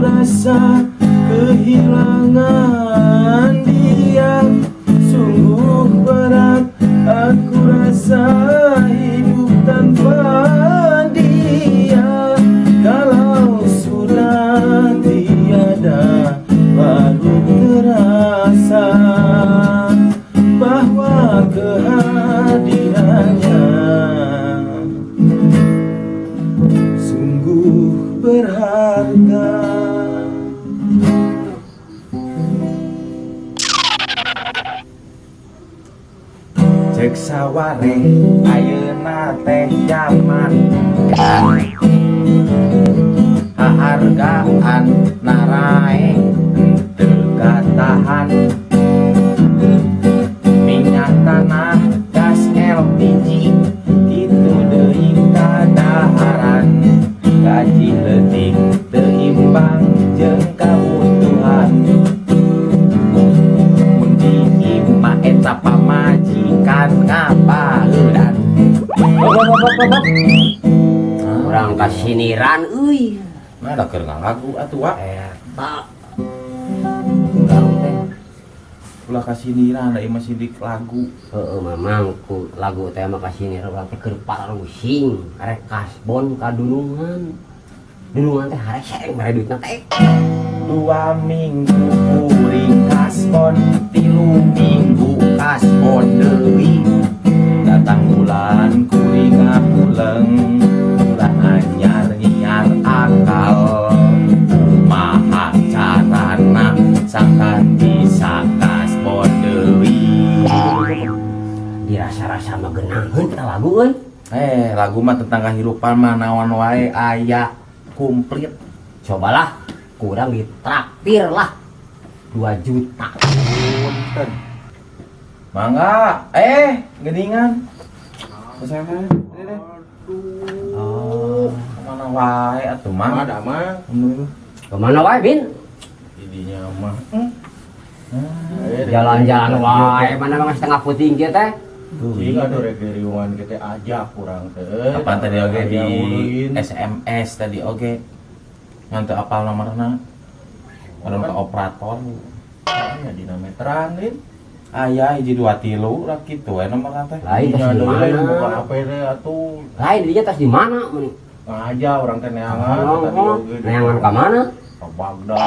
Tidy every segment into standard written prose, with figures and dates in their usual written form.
rasa kehilangan dia. Sungguh berat aku rasa hidup tanpa dia. Kalau sudah tiada baru terasa bahwa kehadirannya sungguh berharga. Cek saware ayeuna teh jaman hargaan naraek teu katahan, minyak tanah, gas LPG kitu deui kadaharan, gaji leutik teu imbang jeung kabutuhan. Mun di imah eta pamajikan ngabaeudan. Urang kasiniran euy. Nah, da keur ngalagu atuh, Wak. Eta. Urang teh Ulah kasiniran da ieu mah sidik lagu. Heeh, mamang ku lagu teh mah kasiniran urang teh keur parusing arek kasbon ka dunungan. Dunungan teh hareseng mere duitna teh. 2 minggu kuring kasbon, 3 minggu kasbon deui, datang bulan kuring ngahuleng, bulan anyar nyiar akal, kumaha carana sangkan bisa kasbon deui. Dirasa-rasa mah geunaheun eta lagu euy. Eh, lagu mah tentang kehidupan mah naon wae aya komplit. Cobalah kurang ditraktir lah 2 juta. Punten. Mangga, eh, geningan. Saya deh. Oh, kemana wae atuh, Mang? Ada mah. Kemana wae, Bin? Idinya mah. Jalan-jalan wae, mana mah setengah puting kieu teh. Tuh, Jika ada rek riungan kita ajak kurang teh. Kapan tadi oge di Aya ulin. SMS tadi oge. Ngan teu apal nomorna. Anu ka operator. Ya dina meteran lin. Aya hiji dua tilu lah kitu we nomorna teh. Lain tas Dinya di deui lain buka mana? HP teh atuh. Lain dia tas di mana meni? Ngaja urang teh neangan tadi Oh, oge. neangan ka mana? Ka Baghdad,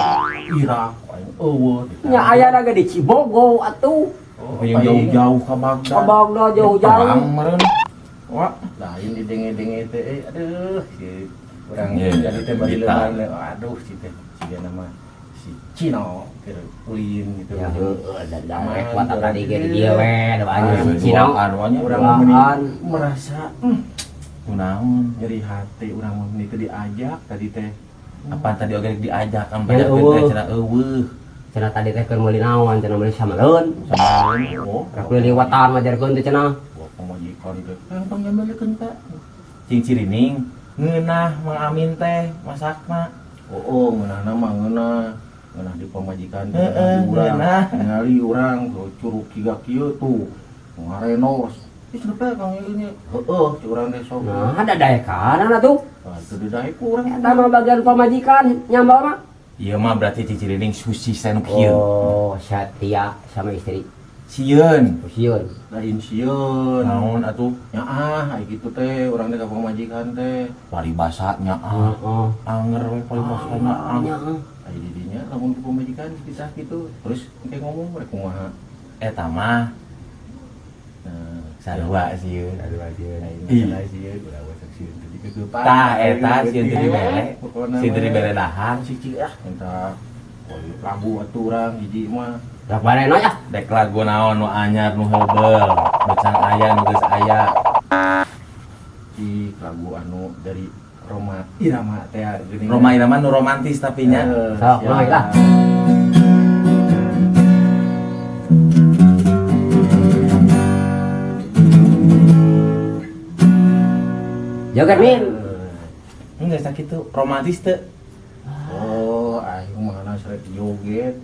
Irak, aing eueuh. Nya aya lagi di Cibogo atuh. Oh, Yang jauh-jauh ka Baghdad. Ka Baghdad jauh-jauh. Perang meureun. Wah, Lain didenge-denge teh aduh si urang Iya, jadi teh bari berita. leungan aduh si teh siga nama si Cino keur ulin gitu. Ya heueuh da da Aman, rek kuat tadi ge di urang dieu we da banyak si Cino. Anu nya Urang mah meni Duaan. merasa kunaon? Nyeri hati urang mah meni teh diajak tadi teh. Apa tadi oge diajak kan Ya, banyak teh eueuh. cenah eueuh. Cenah tadi teh keur meuli naon, cenah meuli sameleun. Oh, Rek meuli liwatan majarkeun teh cenah. gua pamajikan teh. Yang pangyamelekeun teh. Cing cirining ngeunah Mang Amin teh masakna. Oh, oh ngeunahna mah ngeunah. Ngeunah di pamajikan teh, Heeh, di urang. ngeunah. Ningali urang tuh curug kiga kieu tuh. Ngarenos. Ih, cenah Kang ini. Heeh, si urang teh sok. Nah, ada daekan atuh. Nah, itu didaek ku urang. Eta mah bagian pamajikan nyambal mah. Ieu mah berarti cing cirining susi nu kieu. Oh, setia sama istri. Sieun. Sieun. Lain sieun. Naon atuh? Ya ah, ai kitu teh urang teh ka pamajikan teh. Paribasa nya ah. Heeh. Anger we paribasa nya ah. Nya, heeh. Ai di dinya lamun ku pamajikan kisah kitu. Terus engke ngomong rek kumaha. Eta mah Nah, sarua sieun. Sarua sieun. Ai Ih. masalah sieun urang masak sieun teh dikekepan. Tah eta sieun teu dibere. Pokona Sieun teu mah. dibere dahar. Cik ah minta lagu atuh urang hiji mah. Rak bareno ya. Dek lagu naon nu anyar nu heubeuh, nu can aya nu geus aya. Cik lagu anu dari Rhoma Irama teh geuning. Rhoma Irama nu romantis tapi nya. Eh, Sok, siap. noi lah. Joget Min. Enggak sakit tuh, romantis teu. Oh, aing mah na seret joget.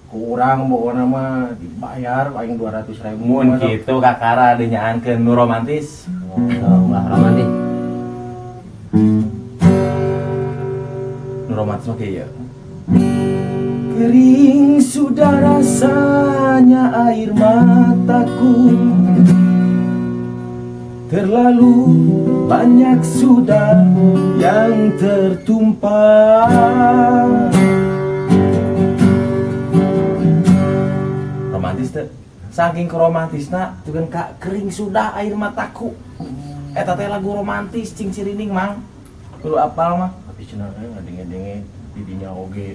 Ku urang pokona mah dibayar aing 200.000. Mun kitu kakara dinyaankeun nu romantis. Sok lah romantis. Nu romantis mah kieu. Kering sudah rasanya air mataku. Terlalu banyak sudah yang tertumpah. Romantis teh. Saking keromantisna tuh kan, Kak, kering sudah air mataku. Eta teh lagu romantis cing cirining, Mang. Kudu apal mah. Tapi cenah ngadenge-denge didinya oge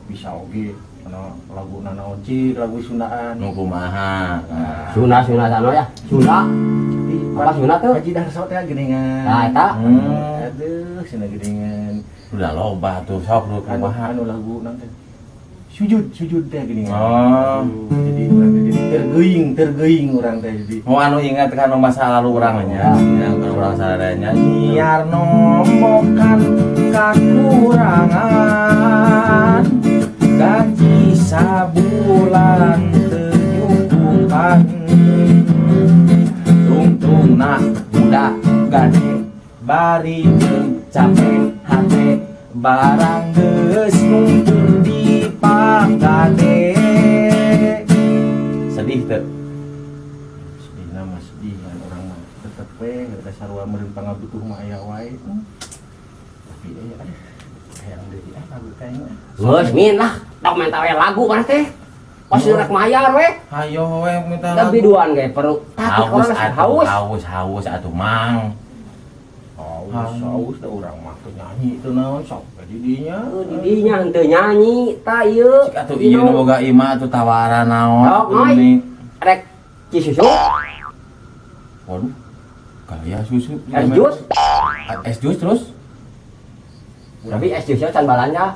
bisa oge kana lagu nanaon cik lagu Sundaan. Nu kumaha? Nah. Sunda Sunda sana ya. Sunda. Apa Sunda tuh? Haji Darso teh geuningan. Nah, eta. Aduh, cenah geuningan. Udah loba tuh sok nu Anu, kumaha. anu lagu nanti sujud sujud teh geuningan. Oh. Aduh, jadi urang teh jadi tergeuing tergeuing urang teh jadi. Mau anu ingat kan masa lalu urang nya, ya kan urang sadayanya nyiar nombokan kakurangan, gaji sabulan teu nyukupan, tungtungna budak gade bari jeung capek hate, barang geus numpuk di pagade. Sedih teu? Sedih nama sedih kan urang mah tetep we da sarua meureun pangabutuh mah aya wae. Tapi aduh, hayang deui ah lagu teh aing mah. Geus min lah, tok minta we lagu mana teh. Pas rek mayar we. Hayo we minta Tapi lagu. duaan ge perlu. Tapi Haus orang atuh, haus. haus, haus atuh, Mang. Haus, haus da urang mah teu nyanyi teu naon sok ka didinya. Oh, didinya henteu nyanyi ta ieu. Cik atuh ieu nu boga imah atuh tawaran naon Sok, atuh Noy. ini. Rek ci susu, Waduh. Gaya susu. Es jus. Es jus terus Tapi es jusnya can balanja.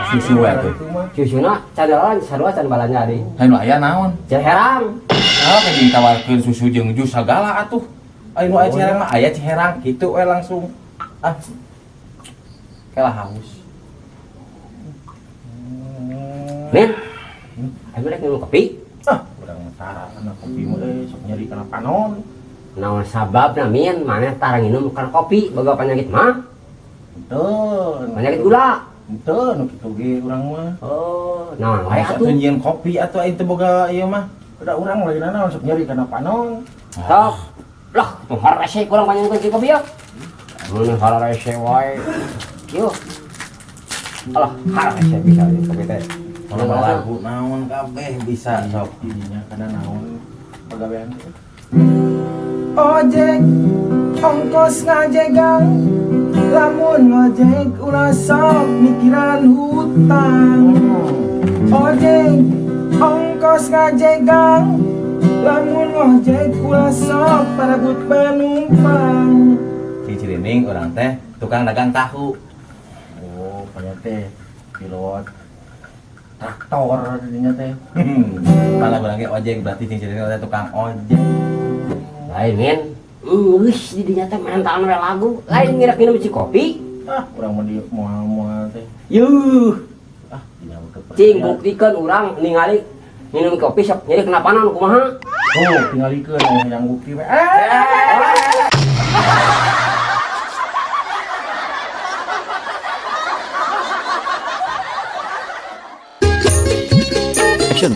Susu we atuh. Itu mah. Susuna can balanja, sarua can balanja deui. Hayu nu aya naon? Ciherang. Ah, kayak ditawarkeun susu jeung jus sagala atuh. Aya nu aya Ciherang mah aya Ciherang kitu we langsung. Ah. Kalah haus. Min. Ayo rek minum kopi. Ah, urang mah tara kana kopi mah euy sok nyeri kana panon. Naon sababna min maneh tara nginum kana kopi boga penyakit mah? Henteu. Penyakit gula. Henteu nu kitu ge urang mah. Oh, naon wae Atuh atuh. nyieun kopi atuh aing teu boga ieu mah. Udah urang lain naon sok nyeri kana panon. Sok. Lah, tuh harese kurang banyak kopi ya. Mun harese wae. Yuk. Alah, harese bisa ieu kopi teh. Kalau lagu naon kabeh bisa sok. Didinya kana naon pagawean teh. Ojek ongkos ngajegang, lamun ngojek ulah sok mikiran hutang. Ojek ongkos ngajegang, lamun ngojek ulah sok parebut penumpang. Cicirining urang teh tukang dagang tahu. Oh, panya teh pilot traktor didinya teh. Malah urang ge ojek berarti cicirining teh tukang ojek. Lain min. Geus didinya teh mentaan we lagu. Lain ngirak minum ci kopi. Ah, urang mah di moal-moal teh. Yuh, Ah, dinya mah teu cing percaya. buktikeun urang ningali minum kopi sok nyeri kena panon kumaha? Tuh, tingalikeun yang bukti we. Ah! Action.